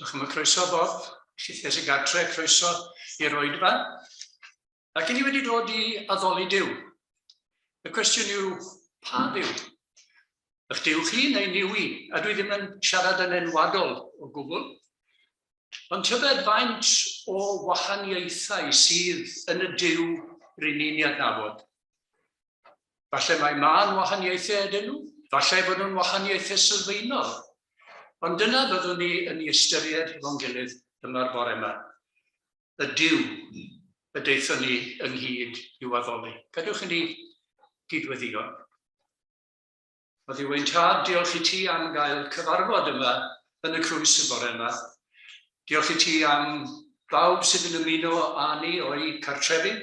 Diolch am y croeso, Bob. Llithiau sy'n gartre, croeso i'r oedfa. Ac i ni wedi dod i addoli Duw. Y cwestiwn yw, pa Dduw? Ych Duw chi neu Nuw i? A dwi ddim yn siarad yn enwadol o gwbl. Ond tybed faint o wahaniaethau sydd yn y Duw rŷn ni'n ei adnabod. Falle mai mân wahaniaethau ydyn nhw, falle fod nhw'n wahaniaethau sylfaenol. Ond dyna byddwn ni yn ei ystyried efo'n gilydd yma'r bore yma. Y Duw y daethon ni ynghyd i'w addoli. Gadewch i ni gydweddio. O Dduw ein Tad, diolch i ti am gael cyfarfod yma yn y crwys y bore yma. Diolch i ti am bawb sydd yn ymuno â ni o'i cartrefi.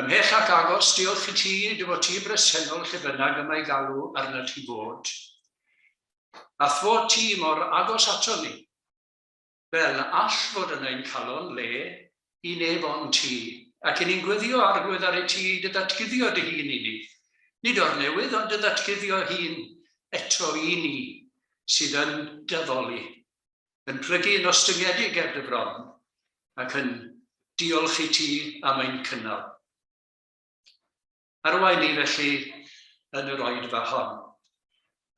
Ymhell ac agos, diolch i ti dy fod ti bresennol lle bynnag y mae galw arnat ti fod. A fod ti mor agos ato ni, Fel na all fod yn ein calon le i neb ond ti, ac i ni'n gweddio Arglwydd ar i ti dy ddatguddio dy hun i ni, nid o'r newydd ond dy ddatguddio hun eto i ni sydd yn dy addoli, yn plygu yn ostyngedig ger dy fron, ac yn diolch i ti am ein cynnal. Arwain ni felly yn yr oedfa hon,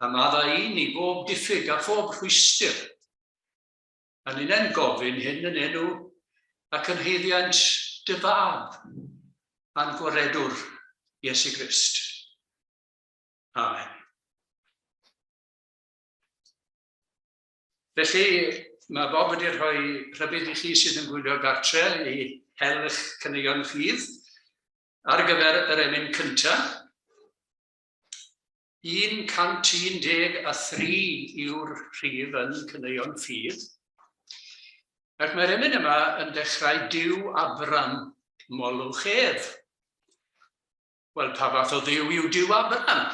a maddau i ni bob diffyg a phob rhwystr. A ninnau'n gofyn hyn yn enw ac yn haeddiant dy Fab a'n Gwaredwr, Iesu Grist. Amen. Felly, mae Bob wedi rhoi rhybudd i chi sydd yn gwylio gartre i hel eich caneuon ffydd. Ar gyfer yr emyn cyntaf, 113 yw'r rhif yn Caneuon Ffydd, ac mae'r emyn yma yn dechrau Duw Abram, molwch ef. Wel, pa fath o dduw yw Duw Abram?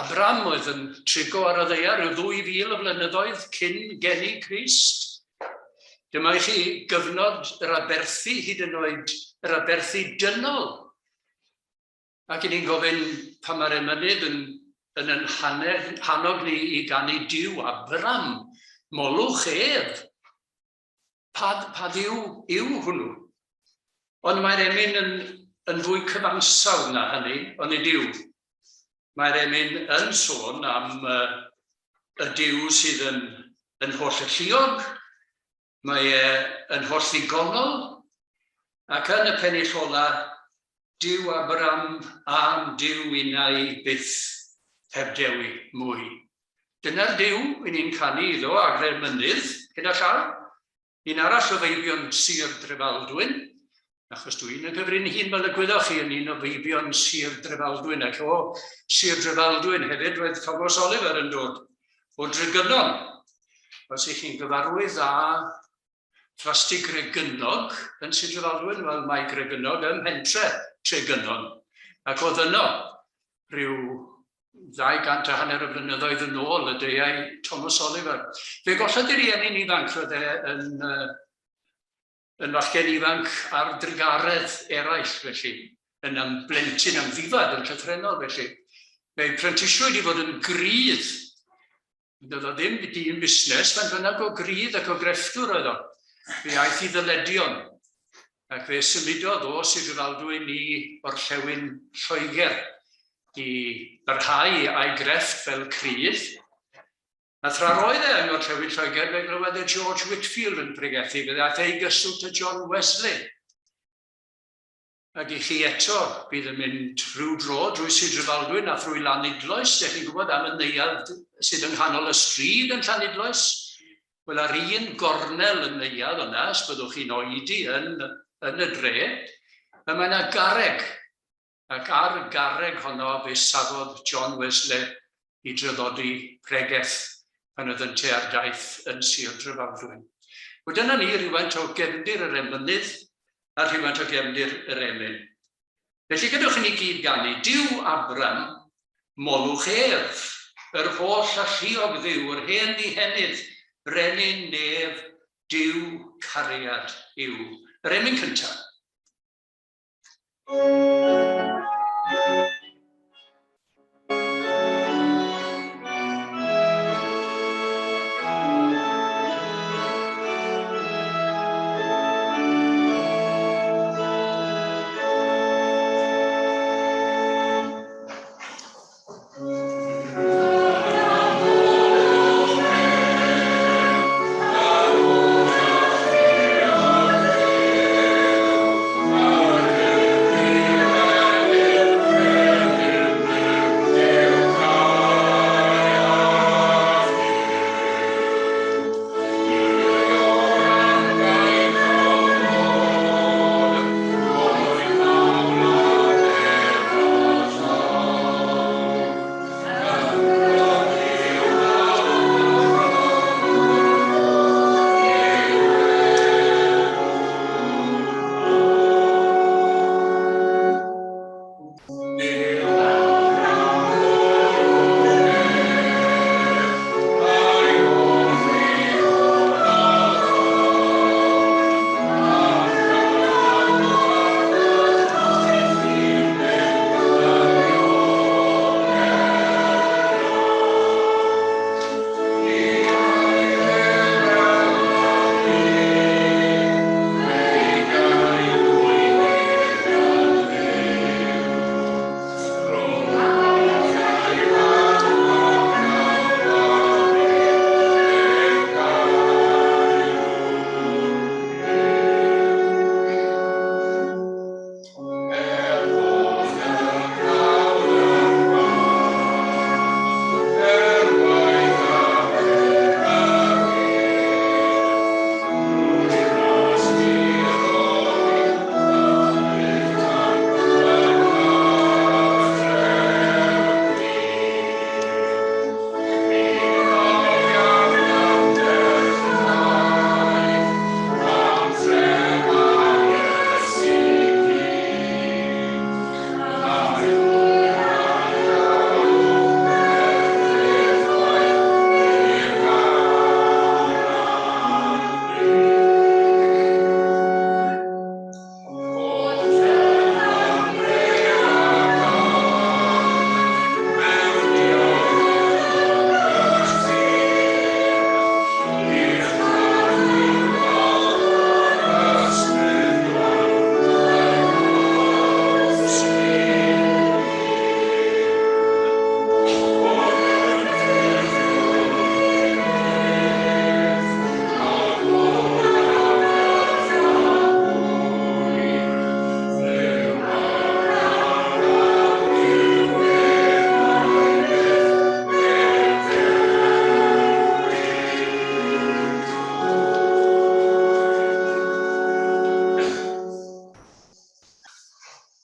Abram oedd yn trigo ar y ddaear rhyw 2,000 o flynyddoedd cyn geni Crist. Dyma i chi gyfnod yr aberthu, hyd yn oed yr aberthu dynol. Ac i ni'n gofyn pan mae'r emynydd yn, yn yn hannog ni i ganu Duw Abram, molwch ef. Pa, pa dduw yw hwnnw? Ond mae'r emyn yn, yn fwy cyfansawdd na hynny, ond nid yw. Mae'r emyn yn sôn am uh, y Duw sydd yn, yn holl alluog, mae e yn holl ddigonol, ac yn y pennill ola, Duw Abram a'm Duw innau byth heb dewi mwy. Dyna'r Duw i ni'n canu iddo ar gle'r mynydd, gyda llaw. Un arall o feibion Sir Drefaldwyn, achos dwi'n y gyfrin hun fel y gwyddoch chi yn un o feibion Sir Drefaldwyn, ac o Sir Drefaldwyn hefyd roedd Thomas Oliver yn dod o Dregynon. Os ych chi'n gyfarwydd â Plasty Gregynog yn Sir Drefaldwyn, wel mae Gregynog ym mhentre Tregynon, ac oedd yno rhyw 250 o flynyddoedd yn ôl y deuai Thomas Oliver. Fe gollodd ei rieni'n ifanc, roedd e yn, uh, yn fachgen ifanc ar drugaredd eraill felly, yn am blentyn amddifad yn llythrennol felly. Fe'i prentisiwyd i fod yn grydd. Doedd o ddim dyn busnes, faint bynnag o grydd ac o grefftwr oedd o. Fe aeth i ddyledion, ac fe symudodd o Sir Drefaldwyn i orllewin Lloegr i barhau â'i grefft fel crydd. A thra roedd e yng ngorllewin Lloegr, fe glywodd e George Whitefield yn pregethu, fe ddaeth e i gyswllt â John Wesley. Ac i chi eto, bydd yn mynd rhyw dro drwy Sir Drefaldwyn a thrwy Lanidloes. Dych chi'n gwybod am y neuadd sydd yng nghanol y stryd yn Llanidloes? Wel, ar un gornel y neuadd yna, os byddwch chi'n oedi yn, yn y dre, y mae yna garreg. Ac ar y garreg honno fe safodd John Wesley i draddodi pregeth pan oedd yntau ar daith yn Sir Drefaldwyn. Wel dyna ni rhywfaint o gefndir yr emynydd a rhywfaint o gefndir yr emyn. Felly gadewch i ni gyd ganu, Duw Abram, molwch ef, yr holl alluog Dduw, yr hen ddihenydd, brenin nef, Duw cariad yw. Yr emyn cyntaf.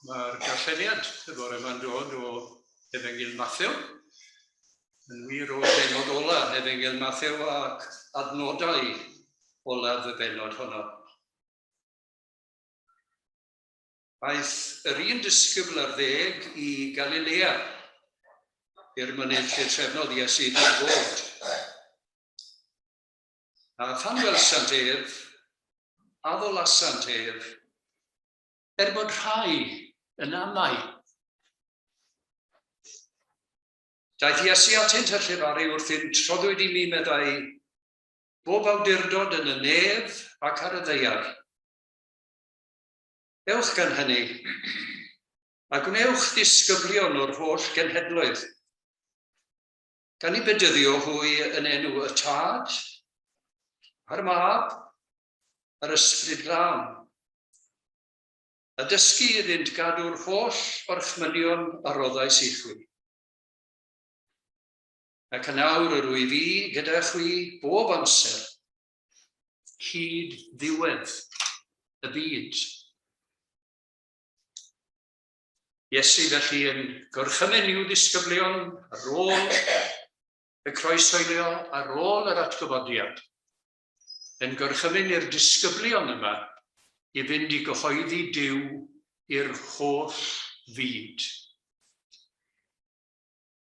Mae'r darlleniad y bore yma'n dod o Efengyl Mathew, yn wir o bennod ola Efengyl Mathew ac adnodau olaf y bennod honno. Aeth yr un disgybl ar ddeg i Galilea, i'r mynydd lle trefnodd Iesu iddo fod. A phan welsant ef, addolasant ef, er bod rhai yn amau. Daeth Iesu atynt a llefaru wrthynt, Rhoddwyd i mi, meddai, bob awdurdod yn y nef ac ar y ddaear. Ewch gan hynny, a gwnewch ddisgyblion o'r holl genhedloedd, gan i bedyddio hwy yn enw y Tad, a'r Mab, a'r Ysbryd Glân, a dysgu iddynt gadw'r holl orchmynion a roddais i chwi. Ac yn awr yr wyf fi gyda chwi bob amser, hyd ddiwedd y byd. Iesu felly yn gorchymyn i'w ddisgyblion ar ôl y croeshoelio, ar ôl yr atgyfodiad, yn gorchymyn i'r disgyblion yma i fynd i gyhoeddi Duw i'r holl fyd.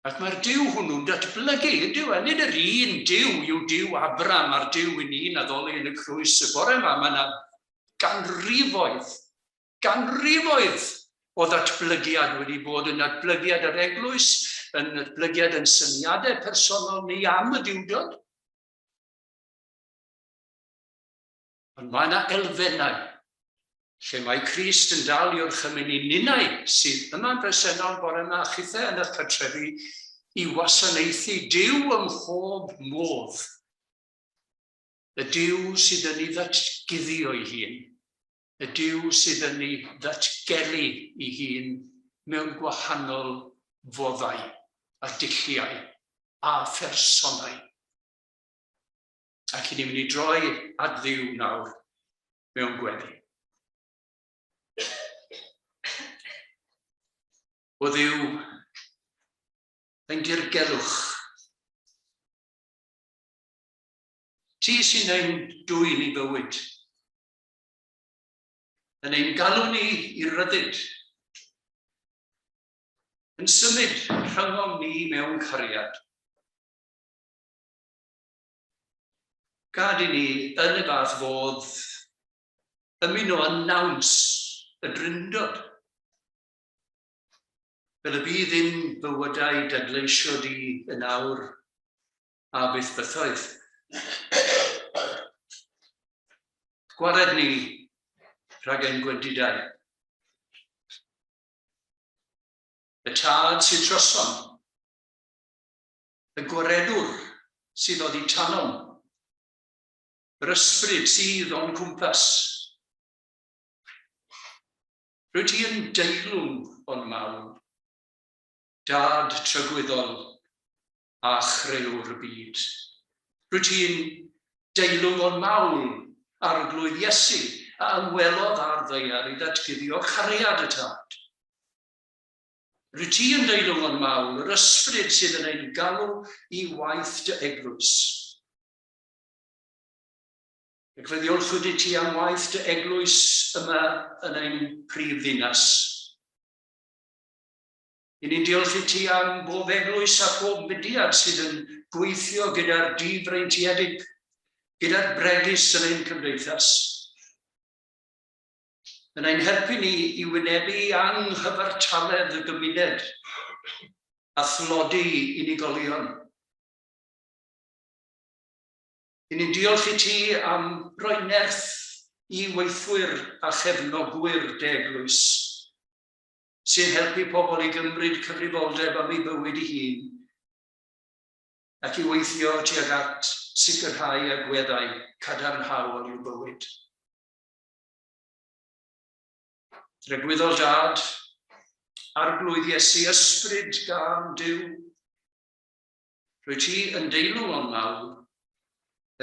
Ac mae'r Duw hwnnw'n datblygu, yn dyw e? Nid yr un Duw yw Duw Abram a'r Duw i ni'n addoli yn y crwys y bore yma. Mae yna ganrifoedd, ganrifoedd o ddatblygiad wedi bod yn datblygiad yr eglwys, yn datblygiad yn syniadau personol ni am y Duwdod. Ond mae yna elfennau lle mae Crist yn dal i orchymyn i ninnau sydd yma'n bresennol bore yma a chithau yn eich cartrefi i wasanaethu Duw ym mhob modd. Y Duw sydd yn ei ddatguddio ei hun, y Duw sydd yn ei ddatgelu ei hun mewn gwahanol foddau a dulliau a phersonau. Ac i ni'n mynd i droi at Dduw nawr mewn gweddi. O Dduw, ein dirgelwch. Ti sy'n ein dwyn i fywyd, yn ein galw ni i ryddid, yn symud rhyngom ni mewn cariad. Gad i ni yn y fath fodd ymuno â nawns y Drindod, fel y bydd i'm bywydau dadleisio di yn awr a byth bythoedd. Gwared ni rhag ein gwendidau. Y Tad sydd trosom, y Gwaredwr sydd oddi tanom, yr Ysbryd sydd o'n cwmpas. Rwyt ti yn deilwng o'n mawl, Dad tragwyddol a chrëwr y byd. Rwyt ti'n deilwng o'n mawl, Arglwydd Iesu, a ymwelodd â'r ddaear i ddatguddio cariad y Tad. Rwyt ti yn deilwng o'n mawl, yr ysbryd sydd yn ein galw i waith dy eglwys. Ac fe ddiolchwyd i ti am waith dy eglwys yma yn ein prif ddinas. I ni'n diolch i ti am bob eglwys a phob mudiad sydd yn gweithio gyda'r difreintiedig, gyda'r bregus yn ein cymdeithas. Yn ein helpu ni i wynebu anghyfartaledd y gymuned a thlodi unigolion. I ni'n diolch i ti am roi nerth i weithwyr a chefnogwyr dy eglwys, sy'n helpu pobl i gymryd cyfrifoldeb am eu bywyd eu hun ac i weithio tuag at sicrhau agweddau cadarnhaol i'w bywyd. Dragwyddol Dad, Arglwydd Iesu, Ysbryd gan Duw, rwy ti yn deilwng o'n mawl,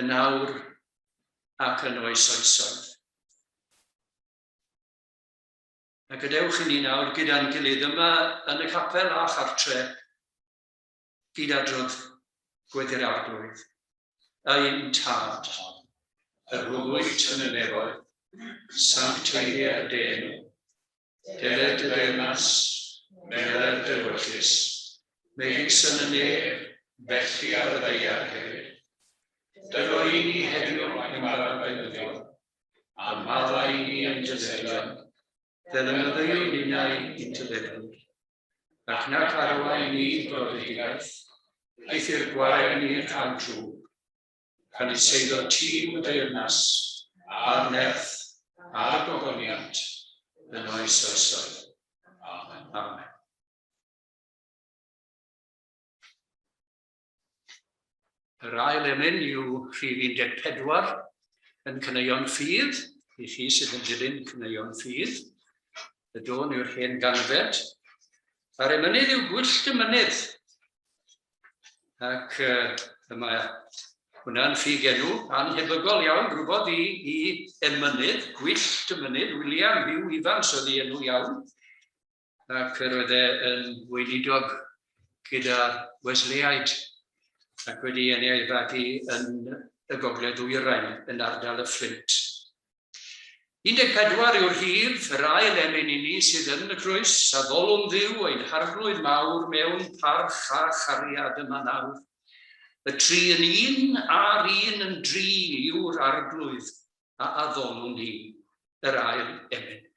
yn awr ac yn oes oesoedd. A gadewch i ni nawr gyda'n gilydd yma yn y capel a chartre, gyd-adrodd gweddi'r Arglwydd. Ein Tad, yr hwn wyt yn y nefoedd, sancteiddier dy enw. Deled dy deyrnas, meler dy ewyllys, megis yn y nef, felly ar y ddaear hefyd. Dyro i ni heddiw ein bara beunyddiol, a maddau i ni ein dyledion, fel y maddeuwn ninnau i'n dyledwyr. Ac nac arwain ni i brofedigaeth, eithr gwared ni rhag drwg. Canys eiddo ti yw y deyrnas, a'r nerth, a'r gogoniant, yn oes oesoedd. Amen. Amen. Yr ail emyn yw rhif 14 yn Caneuon Ffydd, i chi sydd yn dilyn Caneuon Ffydd. Y dôn yw'r hen ganfed. A'r emynydd yw Gwyllt y Mynydd. Ac uh, y mae hwnna'n ffug enw anhebygol iawn, rhywbeth i, i emynydd, Gwyllt y Mynydd, William Hugh Evans oedd ei enw iawn. ac yr oedd e yn weinidog gyda'r Wesleyaid ac wedi eni a'i fagu yn y Gogledd Ddwyrain yn ardal y Fflint. 14 yw'r rhif, yr ail emyn i ni sydd yn y Crwys, addolwn Dduw ein Harglwydd mawr mewn parch a chariad yma nawr. Y tri yn un a'r un yn dri yw'r Arglwydd a addolwn ni, yr ail emyn.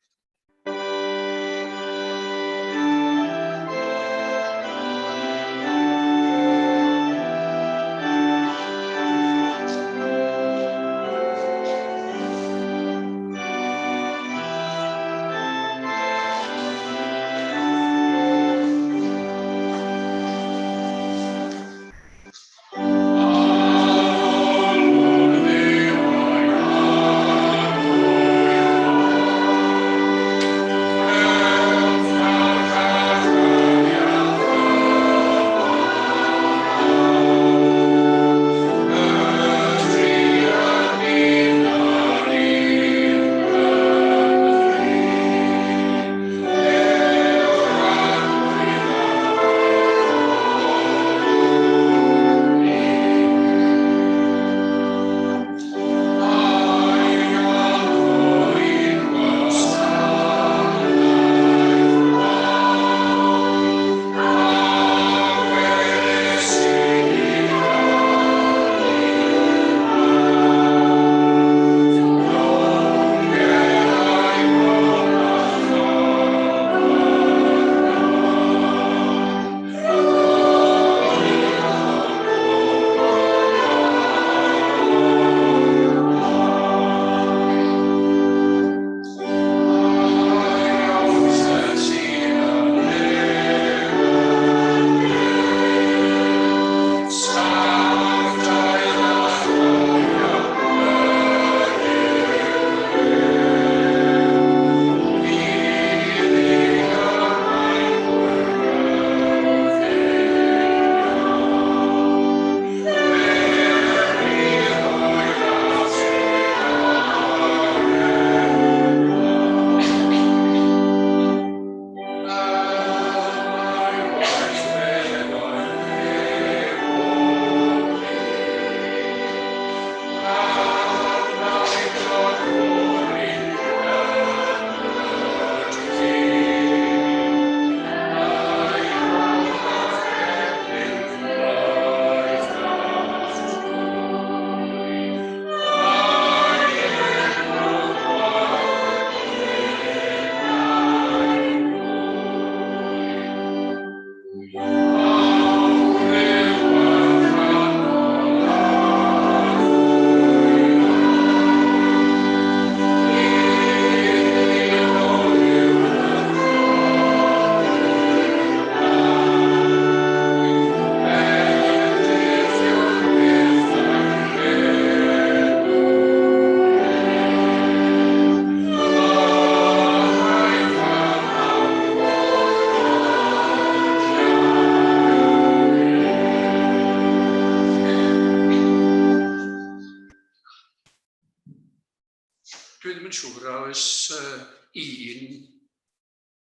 Dwi ddim yn siŵr a oes un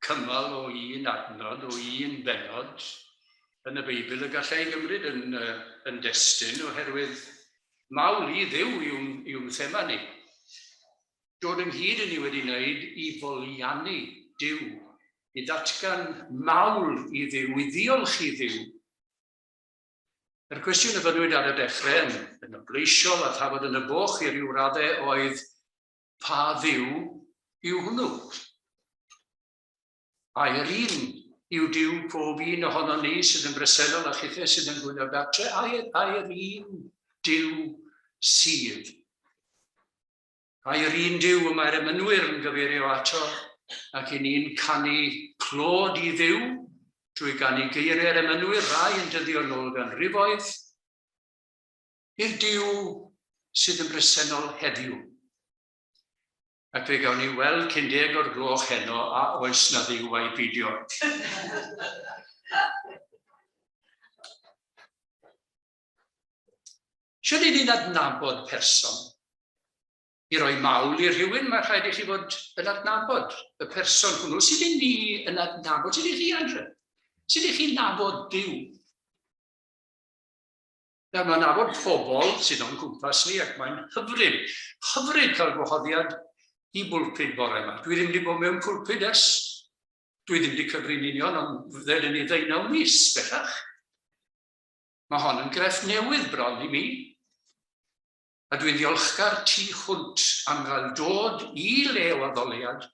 cymal o un adnod, o un bennod yn y Beibl y gallai gymryd yn, yn destun oherwydd mawl i Dduw yw'n yw thema ni. Dod ynghyd yn ni wedi wneud i foliannu Duw, i ddatgan mawl i Dduw, i ddiolch i Dduw. Yr cwestiwn y fynnwyd ar y dechrau yn, yn obleisiol a thafod yn y boch i ryw raddau oedd pa ddiw yw hwnnw? Ai'r un yw Duw pob un ohono ni sydd yn bresennol a chithau sydd yn gwylio gartre? Ai'r un Duw sydd? Ai'r un Duw y mae'r emynwyr yn gyfeirio ato, ac i ni'n canu clod i Dduw drwy ganu geiriau'r emynwyr, rai yn dyddio nôl ganrifoedd, i'r Duw sydd yn bresennol heddiw. Ac fe gawn ni weld cyn deg o'r gloch heno a oes na Dduw a'i beidio. Shwt 'y ni'n adnabod person? I roi mawl i rhywun, mae rhaid i chi fod yn adnabod y person hwnnw. Sut i ni yn adnabod? Sut i chi, Andrew? Sut i chi'n nabod Duw? Nawr, mae'n nabod pobl sydd o'n cwmpas ni ac mae'n hyfryd, hyfryd cael gwahoddiad i bwlpud bore yma. Dwi ddim wedi bod mewn pwlpud ers, dwi ddim wedi cyfri'n union, ond ddedwn ni ddeunaw mis bellach. Mae hon yn grefft newydd bron i mi. A dwi'n ddiolchgar tu hwnt am gael dod i le o addoliad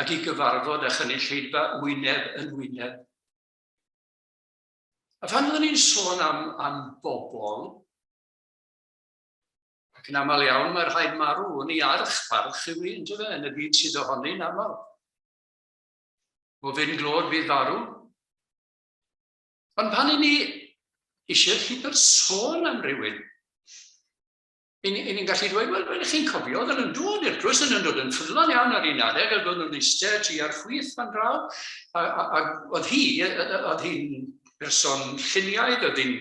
ac i gyfarfod â chynulleidfa wyneb yn wyneb. A phan fyddwn ni'n sôn am, am bobl, ac yn aml iawn mae rhaid marw yn ei arch parch yw i, yndyfe, yn y byd sydd ohoni'n aml. O fynd glod fydd farw. Ond pan i ni eisiau hyd yn oed sôn am rhywun, i ni'n ni gallu dweud, wel, fel chi'n cofio, oedden nhw'n dod i'r drws, oedden nhw'n dod yn ffyddlon iawn ar un adeg, ac oedden nhw'n eistedd tu ar chwith fan draw, a, a, a oedd hi, oedd hi'n berson lluniaidd, oedd hi'n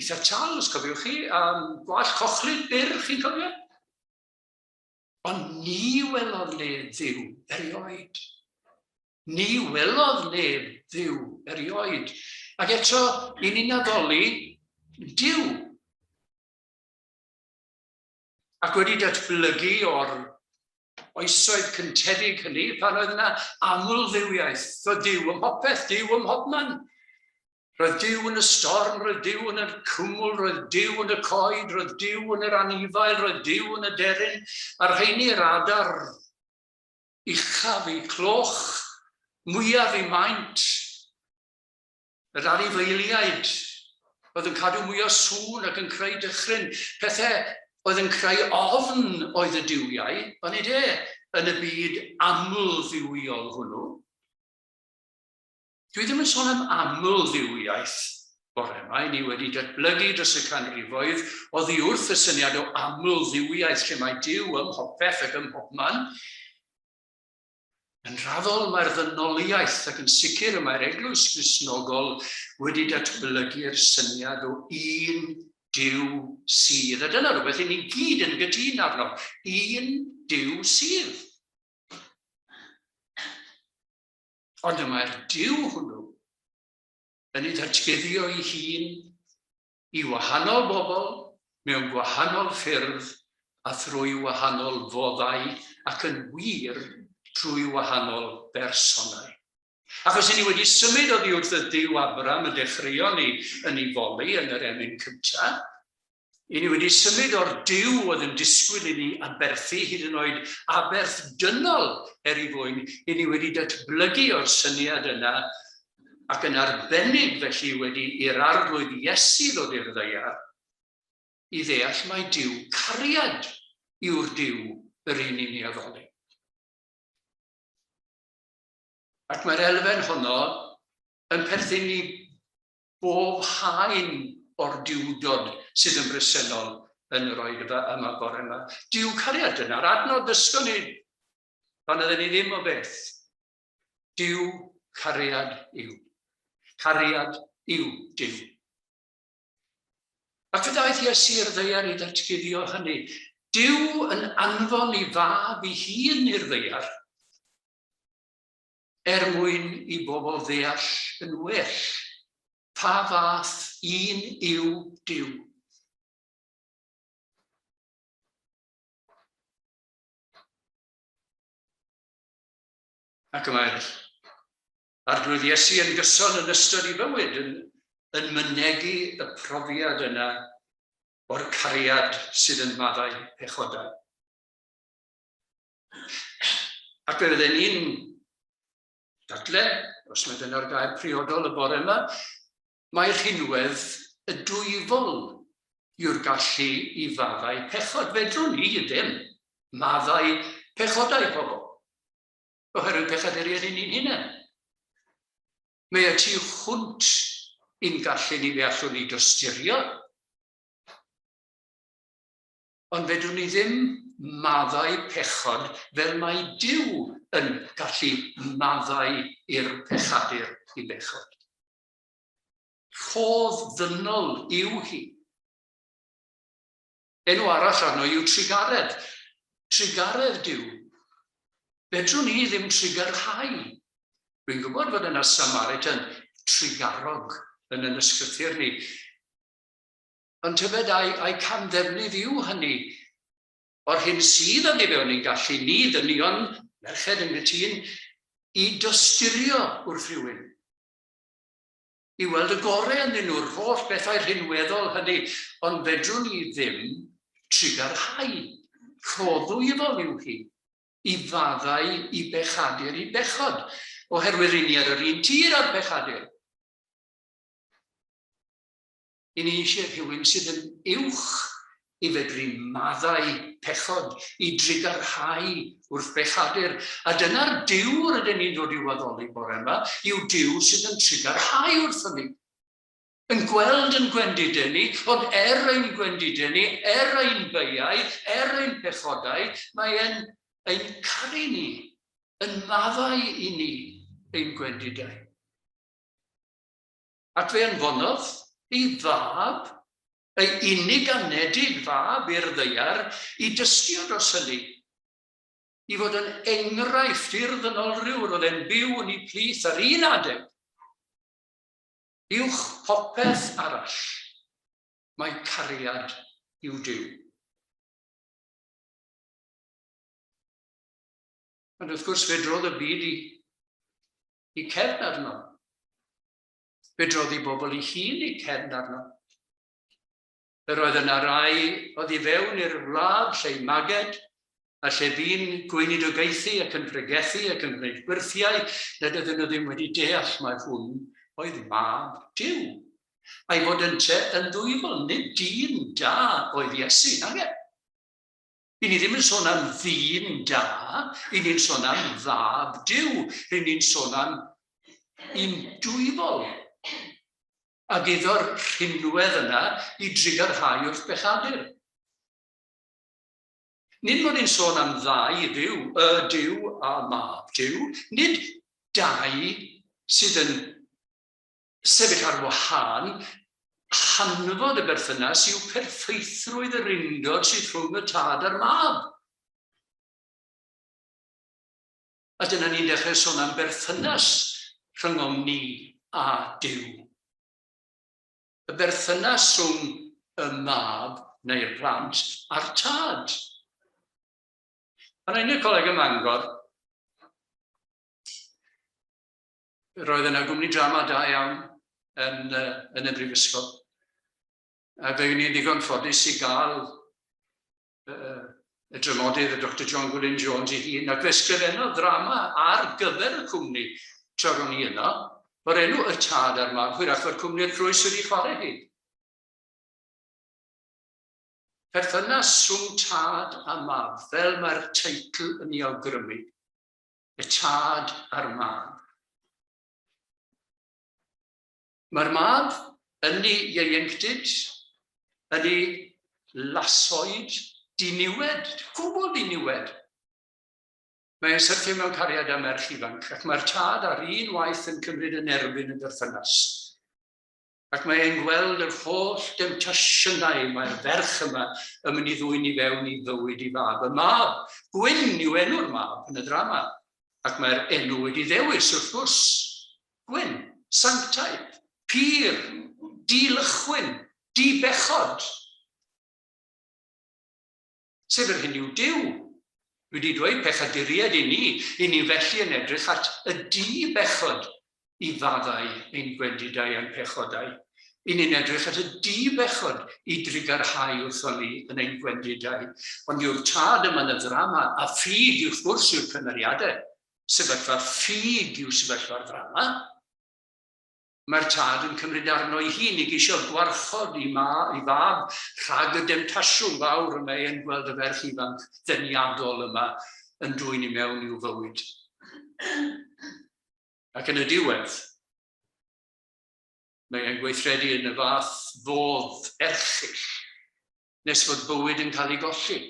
eitha tal, os cofiwch chi, a gwallt cochlyd byr, chi'n cofio? Ond ni welodd neb Dduw erioed. Ni welodd neb Dduw erioed. Ac eto, i ni'n addoli Duw. Ac wedi datblygu o'r oesoedd cyntefig hynny, pan oedd yna aml-dduwiaeth, roedd Duw ym mhopeth, Duw ym mhobman. Roedd Duw yn y storm, roedd Duw yn y cwmwl, roedd Duw yn y coed, roedd Duw yn yr anifail, roedd Duw yn y deryn, a'r rheini yr adar uchaf eu cloch, mwyaf eu maint, Yr anifeiliaid oedd yn cadw mwy o sŵn ac yn creu dychryn, pethau oedd yn creu ofn oedd y duwiau, onid e, yn y byd aml-dduwiol hwnnw. Dwi ddim yn sôn am aml-dduwiaeth bore yma, i ni wedi datblygu dros y canrifoedd oddi wrth y syniad o aml-dduwiaeth lle mae Duw ym mhopeth ac ym mhobman. Yn raddol mae'r ddynoliaeth, ac yn sicr y mae'r Eglwys Gristnogol, wedi datblygu'r syniad o un Duw sydd. A dyna rhywbeth i ni gyd yn gytûn arno. Un Duw sydd. Ond y mae'r Duw hwnnw yn ei ddatguddio ei hun i wahanol bobl mewn gwahanol ffyrdd a thrwy wahanol foddau ac yn wir trwy wahanol bersonau. Achos i ni wedi symud oddi wrth y Duw Abram y dechreuon ni yn ei foli yn yr emyn cyntaf, i ni wedi symud o'r Duw oedd yn disgwyl i ni aberthu hyd yn oed aberth dynol er ei fwyn, i ni wedi datblygu o'r syniad yna ac yn arbennig felly wedi i'r Arglwydd Iesu ddod i'r ddaear, i ddeall mai Duw cariad yw'r Duw yr un i ni addoli. Ac mae'r elfen honno yn perthyn i bob haen o'r duwdod sydd yn bresennol yn yr oedfa yma bore yma. Duw cariad, dyna'r adnod ddysgon ni pan oedden ni ddim o beth. Duw cariad yw. Cariad yw Duw. Ac fe ddaeth Iesu i'r ddaear i ddatguddio hynny. Duw yn anfon ei fab ei hun i'r ddaear er mwyn i bobl ddeall yn well pa fath un yw Duw. Ac y mae'r Arglwydd Iesu yn gyson yn ystod ei fywyd yn, yn mynegi y profiad yna o'r cariad sydd yn maddau pechodau. Ac fe fydden ni'n dadle, os mae dyna'r gair priodol y bore yma, mae rhinwedd y dwyfol yw'r gallu i faddau pechod. Fedrwn ni ddim maddau pechodau pobl. Oherwydd pechaduriaid i ni'n hunain. Mae y tu hwnt i'n gallu ni fe allwn ni dosturio. Ond fedrwn ni ddim maddau pechod fel mae Duw yn gallu maddau i'r pechadur i bechod. Rhodd ddynol yw hi. Enw arall arno yw trugaredd. Trugaredd Duw. Fedrwn ni ddim trugarhau. Dwi'n gwybod fod yna Samaritan trugarog yn yn ysgrythur ni. Ond tybed ai, ai camddefnydd yw hynny o'r hyn sydd oddi fewn ein gallu ni ddynion, merched yn gytûn, i dosturio wrth rhywun. I weld y gorau ynddyn nhw'r holl bethau rhinweddol hynny, ond fedrwn ni ddim trugarhau. Rhoddwyfol yw hi i faddau i bechadur i bechod, oherwydd ry'n ni ar yr un tir â'r pechadur. I ni eisiau rhywun sydd yn uwch i fedru maddau pechod, i drugarhau wrth bechadur. A dyna'r Duw rydyn ni'n dod i'w addoli bore yma, yw Duw sydd yn trugarhau wrthon ni. Yn gweld yn gwendidau ni, ond er ein gwendidau ni, er ein beiau, er ein pechodau, mae e'n ein caru ni, yn maddau i ni ein gwendidau. Ac fe anfonodd ei fab, ei unig anedig fab i'r ddaear i dystio dros hynny, i fod yn enghraifft i'r ddynolryw roedd e'n byw yn eu plith ar un adeg. Uwch popeth arall, mae cariad yw Duw. Ond wrth gwrs fe drodd y byd i, i cefn arno. Fe drodd i bobl i hun i cefn arno. Yr oedd yna rai oedd i fewn i'r wlad lle maged, a lle bu'n gweinidogaethu ac yn pregethu ac yn gwneud gwyrthiau, nad ydyn nhw ddim wedi deall mai hwn oedd mab Duw. A'i fod ynte yn ddwyfol, nid dyn da oedd Iesu, nage? I ni ddim yn sôn am ddyn da, i ni'n sôn am fab Duw, i ni'n sôn am un dwyfol. Ac iddo'r rhinwedd yna i drugarhau wrth bechadur. Nid mod i'n sôn am ddau dduw, y Duw a mab Duw, nid dau sydd yn sefyll ar wahân, hanfod y berthynas yw perffeithrwydd yr undod sydd rhwng y tad a'r mab. A dyna ni'n dechrau sôn am berthynas rhyngom ni a Duw. Y berthynas rhwng y mab neu'r plant a'r tad. Pan o'n i'n y coleg ym Mangor, Roedd yna gwmni drama da iawn yn, yn y brifysgol. A fe ni'n ddigon ffodus i gael y dramodydd, y Dr John Gwilym Jones ei hun, ac fe sgrifennodd ddrama ar gyfer y cwmni tra ro'n i yno, o'r enw Y Tad a'r Mab, hwyrach fod cwmni'r Crwys wedi chwarae hi. Perthynas rhwng tad a mab, fel mae'r teitl yn ei awgrymu. Y tad a'r mab. Mae'r mab yn ei ieuenctid, yn ei lasoed, diniwed, gwbl diniwed. Mae'n syrthio mewn cariad â merch ifanc, ac mae'r tad ar un waith yn cymryd yn erbyn y berthynas. Ac mae e'n gweld yr holl demtasiynau mae'r ferch yma yn mynd i ddwyn i fewn i fywyd i fab. Y mab, Gwyn yw enw'r mab yn y ddrama, ac mae'r enw wedi ddewis wrth gwrs. Gwyn, sanctaidd, pur, di-lychwyn, di-bechod. Sef yr hyn yw Duw. Wedi dweud pechaduriaid i ni, i ni felly yn edrych at y di-bechod i faddau ein gwendidau a'n pechodau. I ni'n edrych at y di-bechod i drugarhau wrthon ni yn ein gwendidau. Ond yw'r tad yma yn y ddrama, a ffug wrth gwrs yw'r cymeriadau. Sefyllfa ffug yw sefyllfa'r ddrama. Mae'r tad yn cymryd arno ei hun i geisio gwarchod ei, ma, ei fab rhag y demtasiwn fawr y mae e'n gweld y ferch ifanc ddeniadol yma yn dwyn i mewn i'w fywyd. Ac yn y diwedd, mae e'n gweithredu yn y fath fodd erchyll nes fod bywyd yn cael ei golli.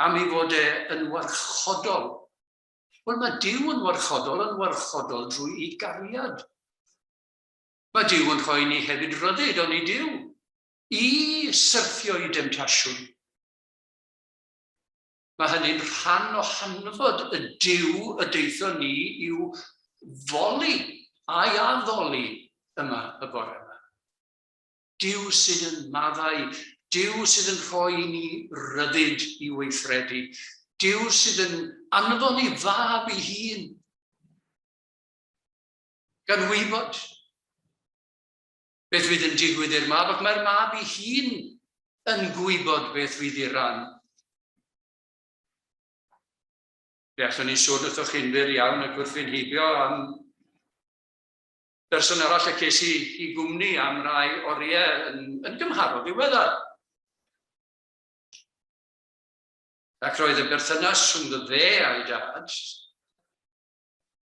Am ei fod e yn warchodol. Wel, mae Duw yn warchodol, yn warchodol drwy ei gariad. Mae Duw yn rhoi ni hefyd ryddid, ond i Duw, i syrthio i demtasiwn. Mae hynny'n rhan o hanfod y Duw y deithon ni i'w foli a'i addoli yma y bore yma. Duw sydd yn maddau, Duw sydd yn rhoi i ni ryddid i weithredu, Duw sydd yn anfon ei fab ei hun, gan wybod beth fydd yn digwydd i'r mab, ac mae'r mab ei hun yn gwybod beth fydd i ran. Fe allwn ni sôn wrthoch chi'n fyr iawn ac wrth fynd heibio am berson arall y ces i i gwmni am rai oriau yn, yn gymharol ddiweddar. Ac roedd y berthynas rhwng fe a'i dad,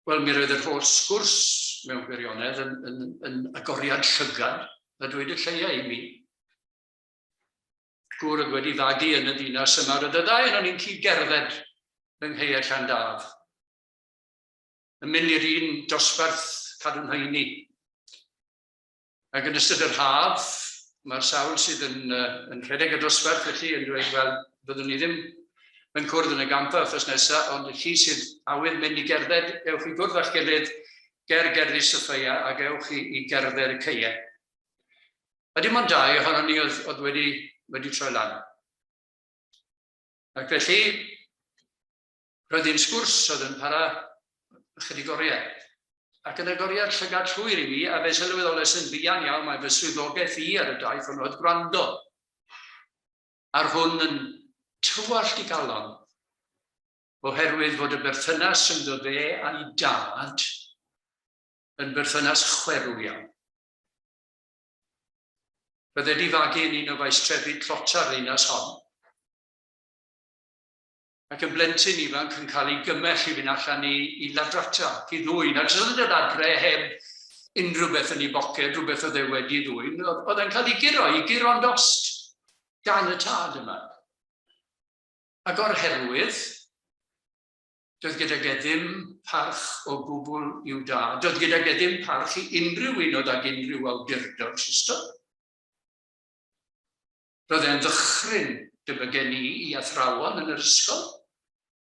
wel, mi roedd yr holl sgwrs mewn gwirionedd yn, yn, yn agoriad llygad, a dweud y lleia i mi. Gŵr oedd wedi fagu yn y ddinas yma, roedd y ddau yn o'n i'n cyd-gerdded yng Nghaeau Llandaf. Yn mynd i'r un dosbarth cadw'n heini. Ac yn ystod yr haf, mae'r sawl sydd yn, uh, yn rhedeg y dosbarth felly yn dweud, wel, fyddwn ni ddim yn cwrdd yn y gampfa wythnos nesaf, ond chi sydd awydd mynd i gerdded, ewch i gwrdd â'ch gilydd ger gerddi Soffeia ac ewch i, i gerdded y caeau. A dim ond dau ohonon ni oedd, oedd wedi, wedi troi lan. Ac felly, Roedd hi'n sgwrs oedd yn para ychydig oriau, ac yn agoriad llygad llwyr i mi, a fe sylweddolais yn fuan iawn mai fy swyddogaeth i ar y daith hon oedd gwrando ar hwn yn tywallt i galon, oherwydd fod y berthynas rhyngddo fe a'i dad yn berthynas chwerw iawn. Roedd wedi fagu yn un o faestrefi tlota'r ddinas hon, ac yn blentyn ifanc yn cael ei gymell i fynd allan i, i ladrata, ac i ddwyn. Ac os oedd yn dod adre heb unrhyw beth yn ei boced, rhywbeth oedd e wedi ddwyn, oedd e'n cael ei guro, ei guro'n dost gan y tad yma. Ac o'r herwydd, doedd gydag e ddim parch o gwbl i'w dad, doedd gydag e ddim parch i unrhyw un oedd ag unrhyw awdurdod drosto. Roedd e'n ddychryn, debygen i, i athrawon yn yr ysgol,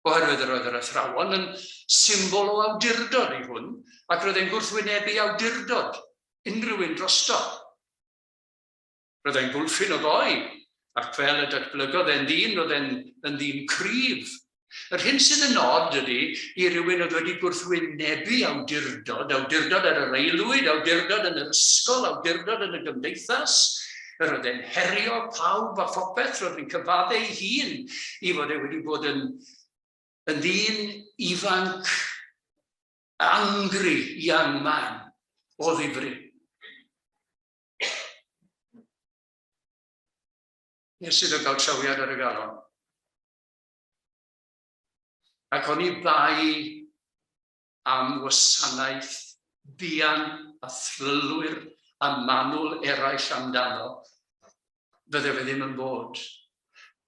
oherwydd yr oedd yr athrawon yn symbol o awdurdod i hwn, ac roedd e'n gwrthwynebu awdurdod unrhyw un drosto. Roedd e'n gwlffyn o foi, ac fel y datblygodd e'n ddyn, roedd e'n yn ddyn cryf. Yr hyn sydd yn od ydy i rywun oedd wedi gwrthwynebu awdurdod, awdurdod ar yr aelwyd, awdurdod yn yr ysgol, awdurdod yn y gymdeithas, yr oedd e'n herio pawb a phopeth, roedd e'n cyfadde ei hun i fod e wedi bod yn, yn ddyn ifanc, angry young man o ddifri. Nes iddo gael trawiad ar y galon. Ac oni bai am wasanaeth buan a thrylwyr a manwl eraill amdano, fydde fe ddim yn bod.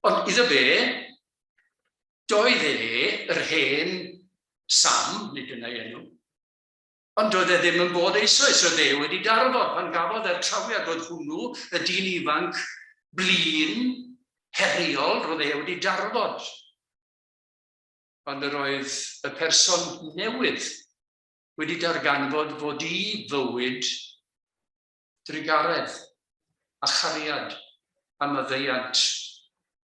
Ond iddo fe, doedd e, yr hen Sam, nid dyna'i enw, Ond doedd e ddim yn bod eisoes, roedd e wedi darfod pan gafodd e'r trawiad, roedd hwnnw, y dyn ifanc blin, heriol, roedd e wedi darfod. Ond yr oedd y person newydd wedi darganfod fod i fywyd drugaredd a chariad a maddeuant.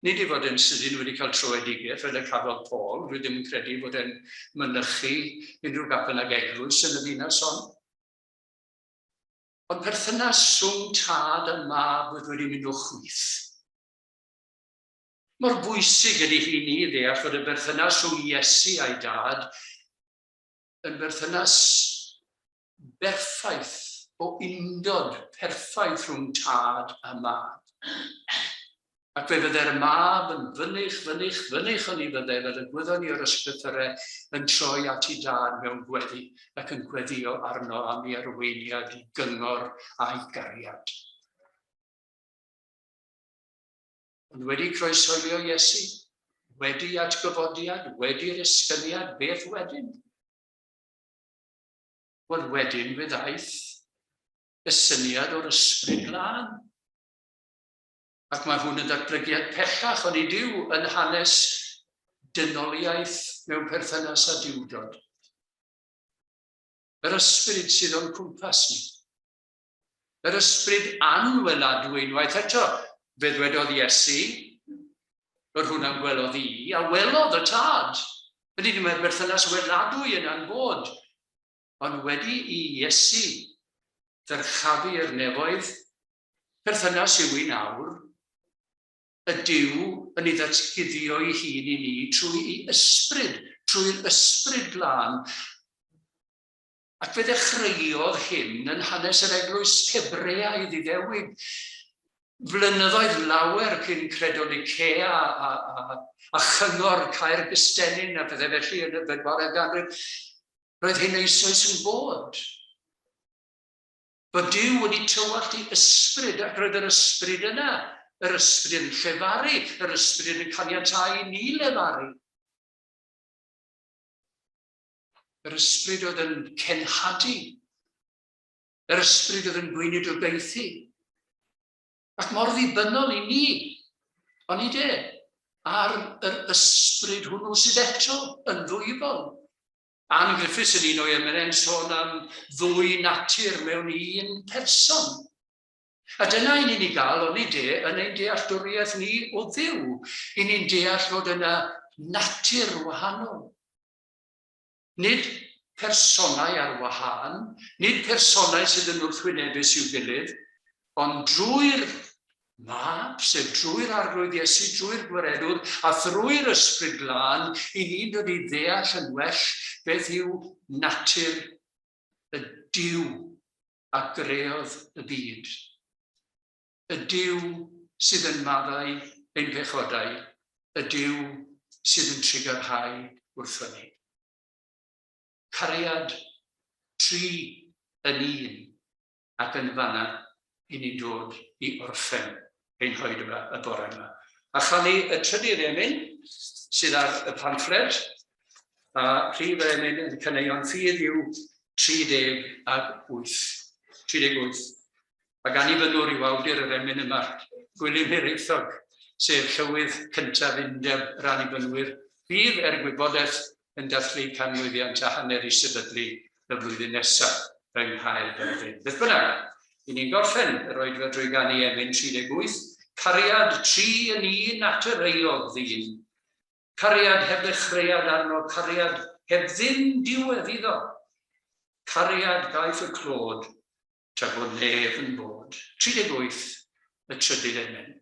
Nid ei fod e'n sydyn wedi cael tröedigaeth fel y cafodd Paul, dwi ddim yn credu fod e'n mynychu unrhyw gapel nag eglwys yn y ddinas hon. Ond perthynas rhwng tad a mab oedd wedi mynd o chwith. Mor bwysig ydy hi ni ddeall fod y berthynas rhwng Iesu a'i dad yn berthynas berffaith o undod perffaith rhwng tad a mab. Ac fe fydde'r mab yn fynych, fynych, fynych oni fydde, fel y gwyddon ni o'r ysgrythyrau, yn troi at ei dad mewn gweddi ac yn gweddio arno am ei arweiniad, ei gyngor a'i gariad. Ond wedi croeshoelio Iesu, wedi atgyfodiad, wedi'r esgyniad, beth wedyn? Wel, wedyn fe ddaeth y syniad o'r Ysbryd Glân. Ac mae hwn yn ddatblygiad pellach, ond nid yw yn hanes dynoliaeth mewn perthynas â Duwdod. Yr ysbryd sydd o'n cwmpas ni. Yr ysbryd anweladwy unwaith eto, fe ddwedodd Iesu, yr hwn am gwelodd i, a welodd y tad. Ydy, mae'r berthynas weladwy yna'n bod. Ond wedi i Iesu ddyrchafu i'r nefoedd, perthynas yw i nawr, y Duw yn ei ddatguddio'i hun i ni trwy ei ysbryd, trwy'r ysbryd glân. Ac fe ddechreuodd hyn yn hanes yr eglwys Hebreaidd Iddewig, flynyddoedd lawer cyn Credo Nicea a, a, a chyngor Caer Gystennin a pethau felly yn y bedwaredd ganrif. Roedd hyn eisoes yn bod. Bod Duw wedi tywallt ei ysbryd, ac roedd yr ysbryd yna, yr ysbryd yn llefaru, yr ysbryd yn caniatáu i ni lefaru. Yr ysbryd oedd yn cenhadu, yr ysbryd oedd yn gweinidogaethu. Ac mor ddibynnol i ni, onid e, ar yr ysbryd hwnnw sydd eto yn ddwyfol. Ann Griffiths yn un o'i emynau'n sôn am ddwy natur mewn un person. A dyna i ni'n ei gael, onid e, yn ein dealltwriaeth ni o Dduw. I ni'n deall fod yna natur wahanol. Nid personau ar wahân, nid personau sydd yn wrthwynebus i'w gilydd, ond drwy'r Mab, sef drwy'r Arglwydd Iesu, drwy'r Gwiredwr, a thrwy'r Ysbryd Glân, i ni'n dod i ddeall yn well beth yw natur y Duw a greodd y byd. Y Duw sydd yn maddau ein pechodau, y Duw sydd yn trugarhau wrthon ni. Cariad tri yn un. Ac yn fanna, i ni'n dod i orffen ein hoedfa y bore yma. A chanu y trydydd emyn sydd ar y pamffled, a rhif yr emyn yn caneuon ffydd yw 38. 38. Ac annibynnwr yw awdur yr emyn yma, Gwilym Hiraethog, sef llywydd cyntaf Undeb yr Annibynwyr, fydd, er gwybodaeth, yn dathlu canmlwyddiant a hanner ei sefydlu y flwyddyn nesaf yng Nghaerfyrddin. Beth bynnag, i ni'n gorffen yr oedfa drwy ganu emyn 38, Cariad tri yn un at yr euog ddyn. Cariad heb ddechreuad arno, cariad heb ddim diwedd iddo. Cariad gaiff y clod, tra bod nef yn bod. 38, y trydydd emyn.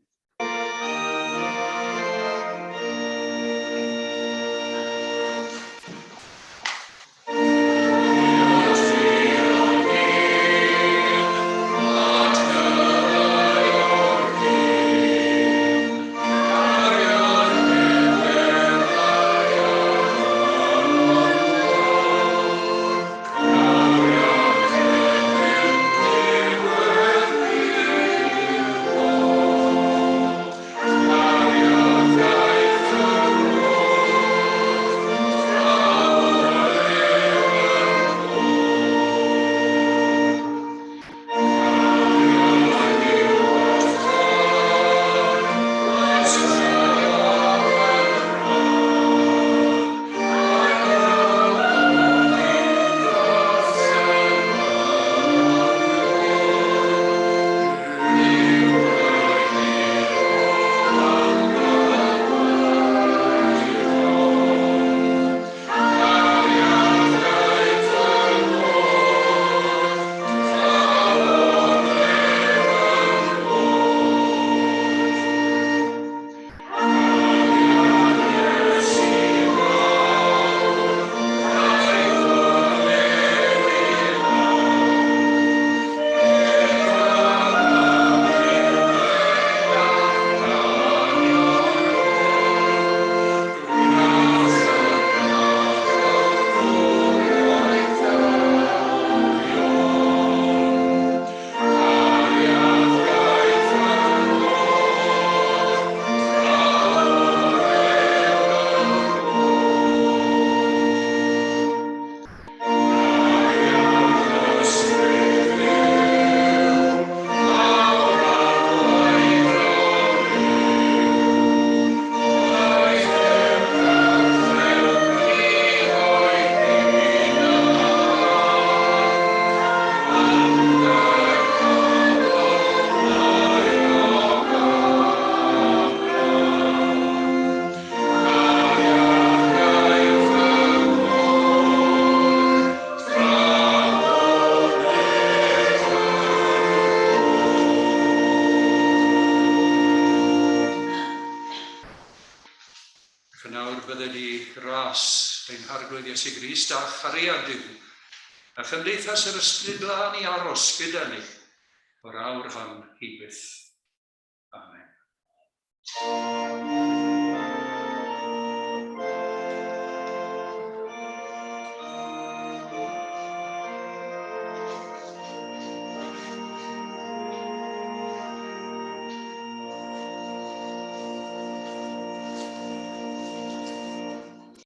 Arglwydd Iesu Grist a chariad Duw, a chymdeithas yr Ysbryd Glân i aros gyda ni o'r awr hon i byth. Amen.